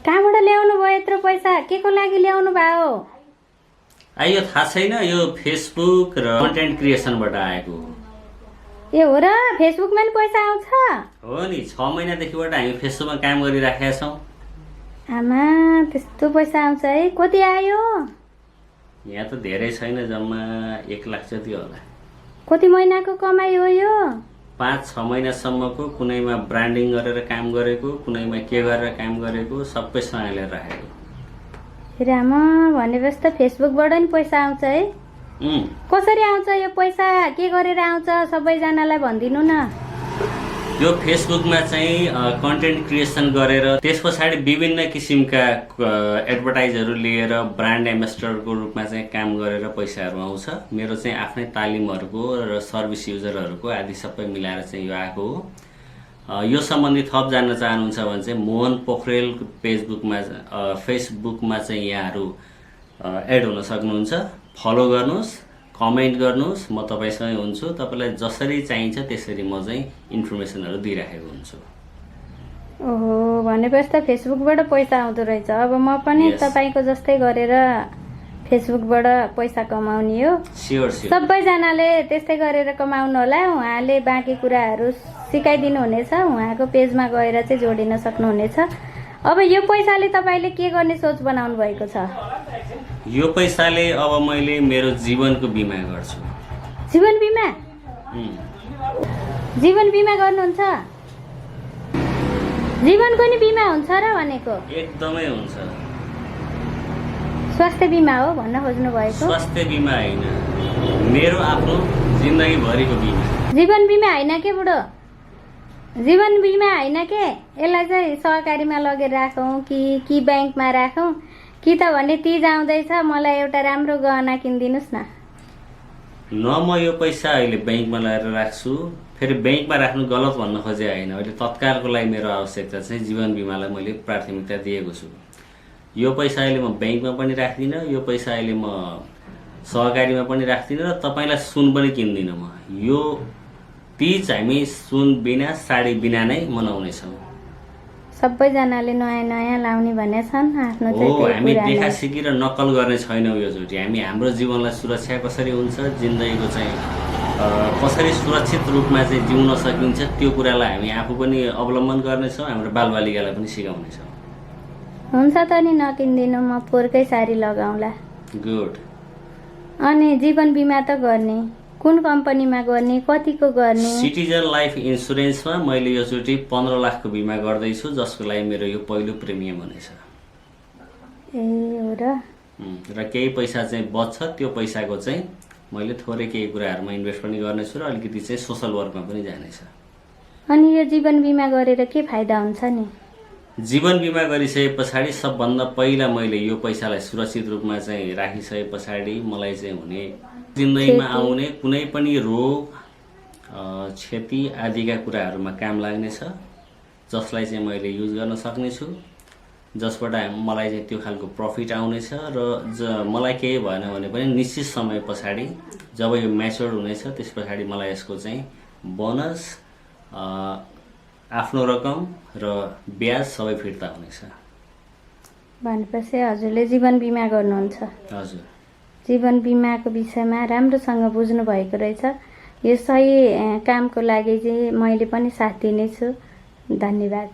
कहाँबाट ल्याउनु भयो यत्रो पैसा? के को लागि ल्याउनु भयो? यो थाहा छैन, यो फेसबुक र कन्टेन्ट क्रिएसनबाट आएको हो। ए हो र? फेसबुकमा नि पैसा आउँछ? हो नि, 6 महिनादेखिबाट हामी फेसबुकमा काम गरिराखेका छौँ। आमा, त्यस्तो पैसा आउँछ है? कति आयो? यहाँ त धेरै छैन, जम्मा 1 लाख जति होला। कति महिनाको कमाइ हो यो? 5-6 महिनासम्मको कुनैमा ब्रान्डिङ गरेर काम गरेको, कुनैमा के गरेर काम गरेको, सबै सँगै राखेको। रामा, भनेपछि त फेसबुकबाट नि पैसा आउँछ है? कसरी आउँछ यो पैसा? के गरेर आउँछ? सबैजनालाई भनिदिनु न। यो फेसबुकमा चाहिँ कन्टेन्ट क्रिएसन गरेर त्यस पछाडि विभिन्न किसिमका एडभर्टाइजहरू लिएर ब्रान्ड एम्बेसडरको रूपमा चाहिँ काम गरेर पैसाहरू आउँछ। मेरो चाहिँ आफ्नै तालिमहरूको र सर्भिस युजरहरूको आदि सबै मिलाएर चाहिँ यो आएको हो। यो सम्बन्धी थप जान्न चाहनुहुन्छ भने चाहिँ मोहन पोखरेल फेसबुकमा चाहिँ यहाँहरू एड हुन सक्नुहुन्छ। फलो गर्नुहोस्, कमेन्ट गर्नुहोस्, म तपाईसँग हुन्छु। तपाईलाई जसरी चाहिन्छ त्यसरी म चाहिँ इन्फर्मेसनहरू दिइराखेको हुन्छु। ओहो, भनेपछि त फेसबुकबाट पैसा आउँदो रहेछ। अब म पनि तपाईको जस्तै गरेर फेसबुकबाट पैसा कमाउने हो। स्योर। सबैजनाले त्यस्तै गरेर कमाउनु होला। उहाँले बाँकी कुराहरू सिकाइदिनु हुनेछ। उहाँको पेजमा गएर चाहिँ जोडिन सक्नुहुनेछ। अब यो पैसाले तपाईले के गर्ने सोच बनाउनु भएको छ? यो पैसाले अब मैले मेरो जीवनको बिमा गर्छु। जीवन बिमा? जीवन बिमा गर्नुहुन्छ? जीवनको नि बिमा हुन्छ र भनेको? एकदमै हुन्छ। स्वास्थ्य बिमा हो भन्न खोज्नु भएको? स्वास्थ्य बिमा हैन, मेरो आफ्नो जिन्दगीभरिको बिमा। जीवन बिमा हैन के बुढो? जीवन बिमा हैन के? यसलाई चाहिँ सहकारीमा लगेर राखौँ कि ब्याङ्कमा राखौँ कि त भने तीज आउँदैछ, मलाई एउटा राम्रो गहना किनिदिनुस् न। म यो पैसा अहिले ब्याङ्कमा लगाएर राख्छु। फेरि ब्याङ्कमा राख्नु गलत भन्न खोजे होइन। अहिले तत्कालको लागि मेरो आवश्यकता चाहिँ जीवन बिमालाई मैले प्राथमिकता दिएको छु। यो पैसा अहिले म ब्याङ्कमा पनि राख्दिनँ, यो पैसा अहिले म सहकारीमा पनि राख्दिनँ र तपाईँलाई सुन पनि किन्दिनँ। म यो तीज हामी सुन बिना साडी बिना नै मनाउनेछौँ। सबैजनाले नयाँ नयाँ लाउने भने छन् आफ्नो चाहिँ। हामी देखा सिकी र नक्कल गर्ने छैनौँ यो चोटि। हामी हाम्रो जीवनलाई सुरक्षा कसरी हुन्छ, जिन्दगीको चाहिँ कसरी सुरक्षित रूपमा चाहिँ जिउन सकिन्छ त्यो कुरालाई हामी आफू पनि अवलम्बन गर्नेछौँ, हाम्रो बालबालिकालाई पनि सिकाउनेछौँ। हुन्छ त नि, नकिन्दिनु, म पोहोरकै साडी लगाउँला। गुड। अनि जीवन बिमा त गर्ने कुन कम्पनीमा गर्ने, कतिको गर्ने? सिटिजन लाइफ इन्सुरेन्समा मैले यो चोटि 15 लाखको बिमा गर्दैछु, जसको लागि मेरो यो पहिलो प्रिमियम हुनेछ। ए हो र? र केही पैसा चाहिँ बच्छ, त्यो पैसाको चाहिँ मैले थोरै केही कुराहरूमा इन्भेस्ट पनि गर्नेछु र अलिकति चाहिँ सोसल वर्कमा पनि जानेछ। अनि यो जीवन बिमा गरेर के फाइदा हुन्छ नि? जीवन बिमा गरिसके पछाडि सबभन्दा पहिला मैले यो पैसालाई सुरक्षित रूपमा चाहिँ राखिसके पछाडि मलाई चाहिँ हुने जिन्दगीमा आउने कुनै पनि रोग, क्षति आदिका कुराहरूमा काम लाग्नेछ, जसलाई चाहिँ मैले युज गर्न सक्नेछु, जसबाट मलाई चाहिँ त्यो खालको प्रफिट आउनेछ र मलाई केही भएन भने पनि निश्चित समय पछाडि जब यो म्याच्योर हुनेछ त्यस पछाडि मलाई यसको चाहिँ बोनस, आफ्नो रकम र ब्याज सबै फिर्ता हुनेछ। भनेपछि हजुरले जीवन बिमा गर्नुहुन्छ? हजुर। जीवन बिमाको विषयमा राम्रोसँग बुझ्नु भएको रहेछ। यो सही कामको लागि चाहिँ मैले पनि साथ दिनेछु। धन्यवाद।